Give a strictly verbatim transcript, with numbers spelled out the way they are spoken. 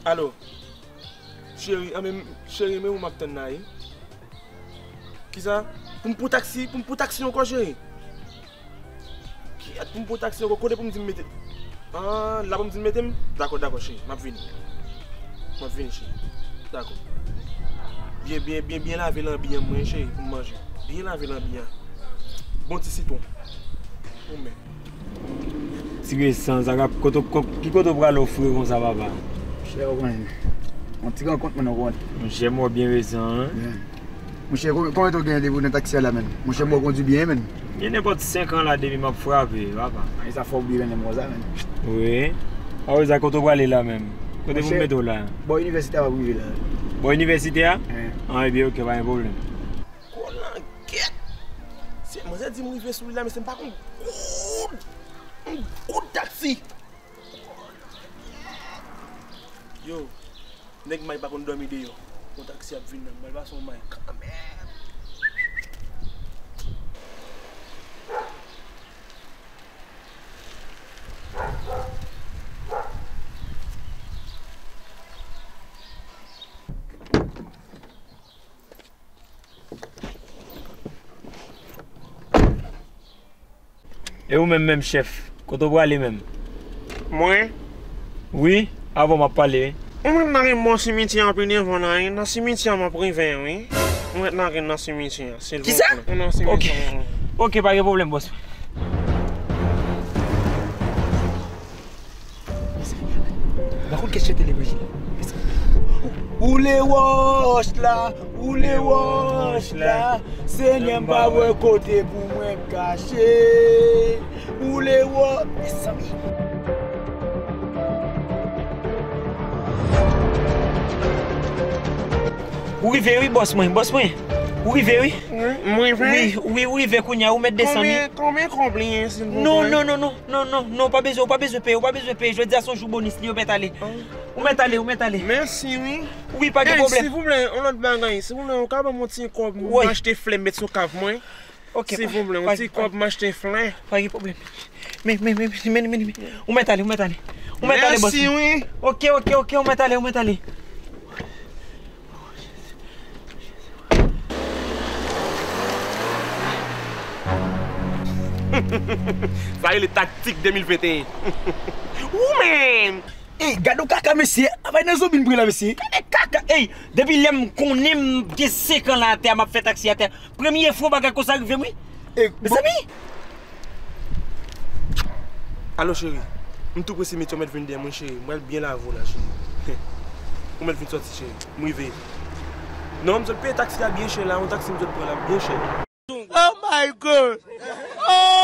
Alo. Cheri, anben, cheri, men ou m ap tann la, wi. Kisa? Pou m pran taksi, pou m pran taksi ankò, cheri? Kiyès pou m pran taksi ankò? Kote pou m di m mete? Ah, la pou m di m mete m? Dakò, dakò, cheri, m ap vini. M ap vini, cheri. Dakò. Byen, byen, byen, byen lave lanbi an mwen, cheri, pou m manje. Byen lave lanbi an. Bon ti sitwon. Ou men. Ti resan, sa k ap, kote, ko-, ki kote w prale w fre konsa, papa? Monchè, ou konnen. Yon ti rankont, mwen, ou konnen. Monchè, mwen byen resan, en. Byen. Monchè, konbyen, konbyen tan w gen depi w nan taksi a la, menn? Monchè, mwen kondwi byen, menn. Gen nenpòt senk an la depi m ap frape, papa. Ay, sa fè w bliye menm konsa, menn. Wi. A wi, sa kote w prale la menm? Kote pou m mete w la? Bò inivèsite a m ap rive la. Bò inivèsite a? Wi. Ah, ebyen, ok, pa gen pwoblèm. Kolangèt! Se manzè di m rive sou li la, mesye, m pa konn goud, yon goud taksi. Yo, nèg may pa konn dòmi deyò. Yon taksi ap vin nan, m pral pase yon may kanmenm. E ou menm menm, chèf, kote w prale menm? Mwen? Wi, avè w m ap pale, wi. Ou mèt lage m bò simityè a pi devan la, wi. Nan simityè a m ap rive, wi. Ou mèt lage m nan simityè a, silvouplè. Kisa? Nan simityè a. Ok. Ok, pa gen pwoblèm, bòs. Mezanmi, pa konn kèt chante levanjil. Woule wòch la, woule wòch la, Senyè m pa wè kote pou mwen kache. Woule wòch, mezanmi. Ou rive wi, bòs mwen, bòs mwen. Ou rive wi. Wi, mwen rive. Wi, wi, ou rive kounye a, ou mèt desann wi. Konbyen, konbyen kòb li ye, silvouplè? Non, non, non, non, non, non, non, ou pa bezwen, ou pa bezwen peye, ou pa bezwen peye. Jodi a se yon jou bonis li, ou mèt ale. Ou mèt ale, ou mèt ale. Mèsi wi. Wi, pa gen pwoblèm. Ey, silvouplè, yon lòt bagay. Silvouplè, ou ka ban m yon ti kòb, m achte flè, m met sou kav mwen. Ok, silvouplè, yon ti kòb, m achte flè. Pa gen pwoblèm. Men, men, men, men, men, men. Ou mèt ale, ou mèt ale. Ou mèt ale, bòs. Mèsi wi. Ok, ok, ok, ou mèt ale, ou mèt ale. Sa rele taktik de mil venteyen. Ou menm! Ey, gade yon kaka, mesye. Avay nan zonbi n pran la, mesye. Gade kaka. Ey, depi lè m konnen m gen senk an la atè a, m ap fè taksi atè a. Premye fwa yon bagay konsa rive m, wi. Mezanmi! Alo, cheri. M tou prese, metye w mèt vin dèyè mwen, cheri. M pral byen lave w la, cheri. Ou mèt vin sòti, cheri. M rive. Non, m sot peye taksi a byen chè la. Yon taksi m sot pran la, byen chè. Oh my God! Oh!